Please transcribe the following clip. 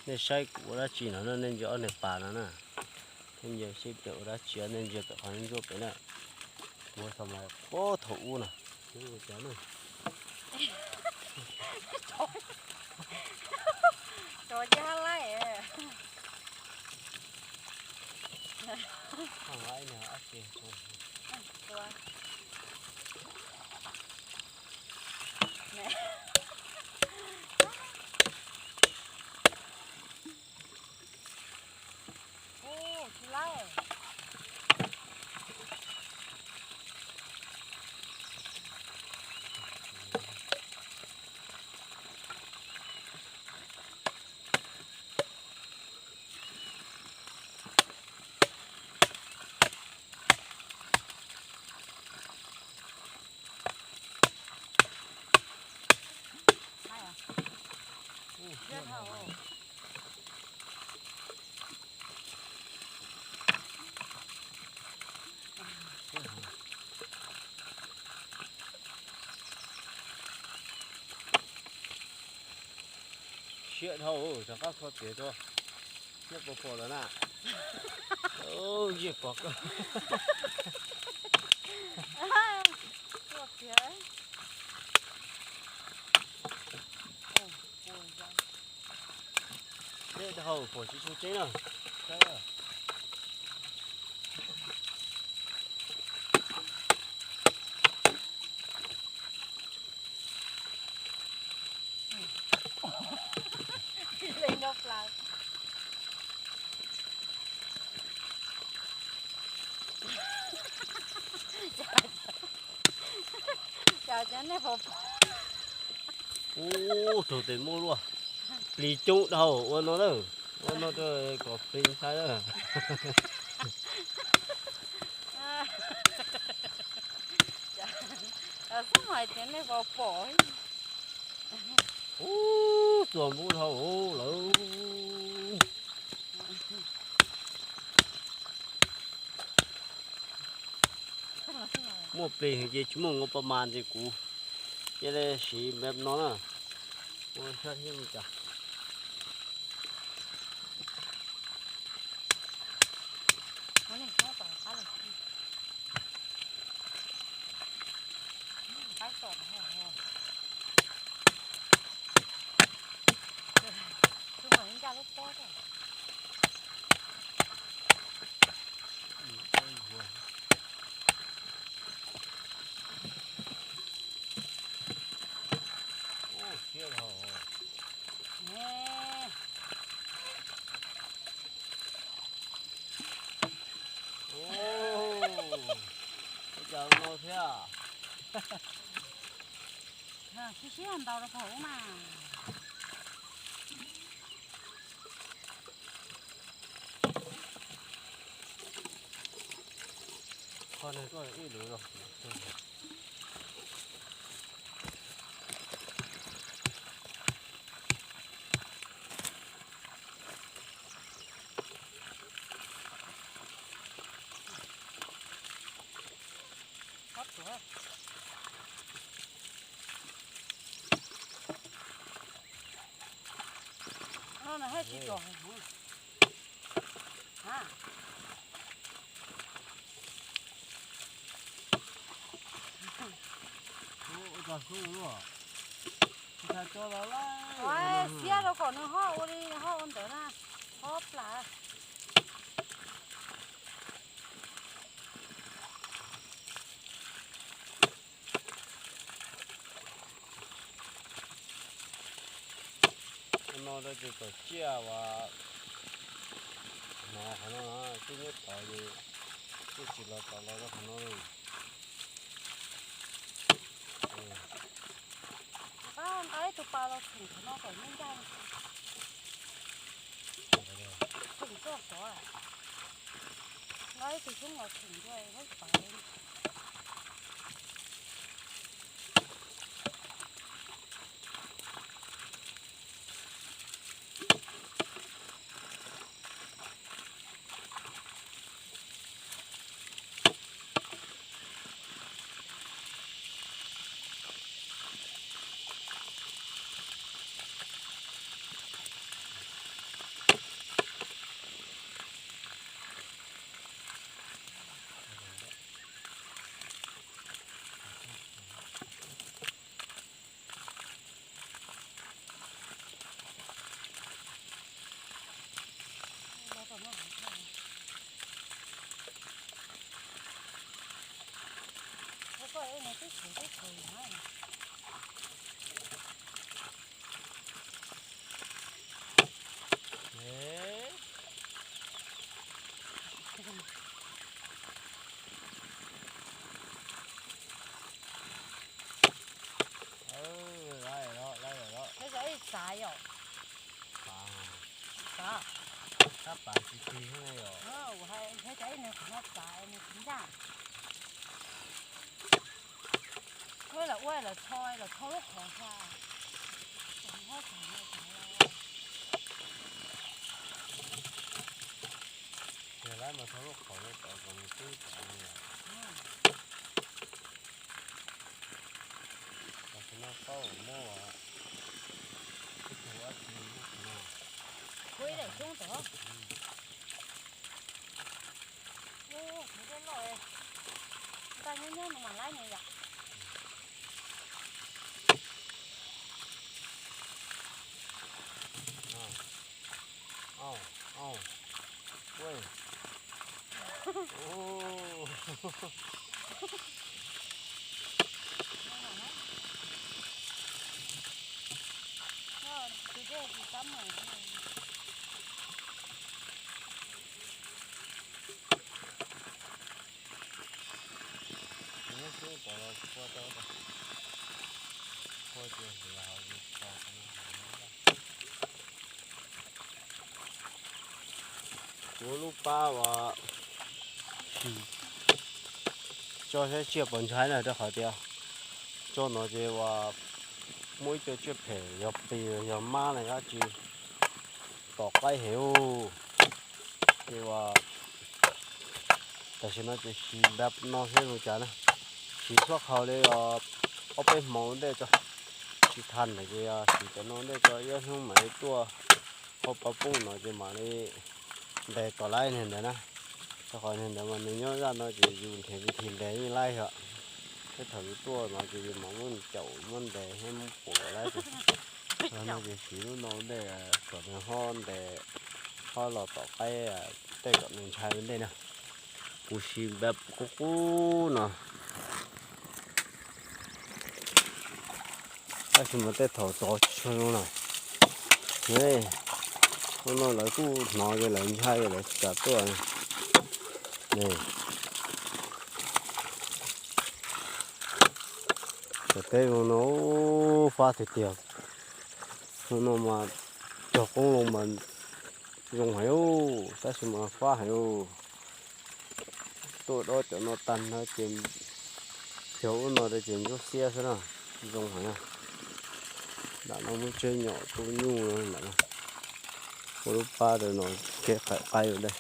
Nej saib kuv ua dab tsi no na, nej ntsia ob niag pas no na. Nej ntsia seb ua dab tsi, nej ntsia pem qhov ntsuab pem na. Kuv thaum mas pob thaum ub no. Tsov ces hab laij. Siab dhau, rov qab kho piav tuaj. Nej puas pom lawm na? Ntsej pom koj. Siab dhau, pom tsis tshua tseeb na. Ub, raug tes muab luaj. Plis coob dhau, ua no lawm. Ua no rau kom plis ntshai lawm. Xub hais tias nej pom pom. Ub, txuas npub dhau lawm. Muaj plig ces tsis muaj nkaus pas mas ces kuv cia li siv mem no na. Ua sab thiab li cas. Ua cas no thiab? Siab siab ntaus rau pem ub mas. Qhov no koj ib lus los. No na haj tsis tuaj. Xiab rau kom nws ho ua li ho ua ntawd na, ho plam. No rau ces kom tsiaj uas hnov qhov no, tsiaj nyob tod ces tsiaj tsis los tod los rau qhov no. Nqa ib tug pas los txheem qhov no kom nyob ncaj. Txheem txoj tod, nqa ib tug xyoob los txheem ncaj lub pas. Ua lawm ua lawm tho lawm tho lub qhov xwb. Yog lawv mas tho lub qhov no tom kom nws twb tom no yom. Tam sim no tau muab ib tug dab tsi muab qhov no. Kuv ib daim xyoob tom. Ub, kuv dej loj, ntaj nyob nyob no mas laib no yom. Kuv lub pab uas tso saib tsiaj puas ntshai na, rau qhov tias tso no ces uas muaj ib co tsiaj phem yog pis yog mab los yog dab tsi tom qaib heev. Ces uas tam sim no ces siv npab no thiab zoo cas na, siv txhua qhov li ob peb hmo ua ntej tso, tsis tau ntawd ces siv cov no ua ntej tso, ib ob hnub mam li tuaj qhov pab poob no ces mam li ntes tom lawm niag ntawd na. Rau qhov niag ntawd mas nws nyob zaj no ces yus nrhiav vim thim ntes yeej laib yom. Thiab thaum yus tuaj no ces yus mam muab caum muab ntes thiab muab puam lawm. Thaum no ces siv lub no ua ntej kom nws ho ntes, ho los tom qaib tej kom nws ntshai ua ntej na. Kuv siv npab qub qub no. Tab sis mas tej thaum tod tsis tshua zoo na. Lub no lawv kuj hnov ces lawv ntshai lawv tsis kam tuaj. Cov teb zoo no fab tiag tiag. Lub no mas cog qoob loo mas zoo heev, tab sis mas fab heev. Tuaj dob cov no tag no ces cog ub no rau ces ntsuab xiab xwb na, zoo heev na. Nram no muaj tsev nyom tuaj nyuj no nram no. Ua lub pab rau no kev qhaim qaib ua ntej.